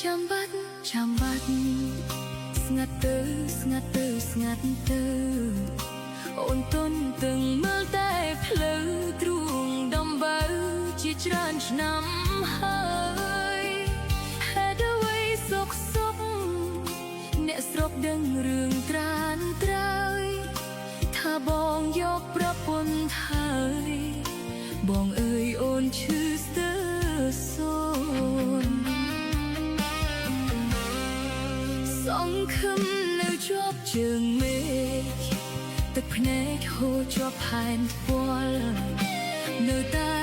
ចាំបាត់ចាំបាត់ស្ងាត់ទៅស្ងាត់ទៅស្ងាត់ទៅអូនទន្ទឹងមើលតែផ្លូវទ្រូងដំបៅជាច្រើនឆ្នាំហើយហេតុអ្វីសុខសុខអ្នកស្រុកដឹងរឿងត្រានត្រើយថាបងយកប្រពន្ធហើយបងអើយអូនឈឺស្ទើរសូន្យ សង្ឃឹមនៅជាប់ជើងមេឃទឹកភ្នែកហូរជាប់ផែនពលនៅតែ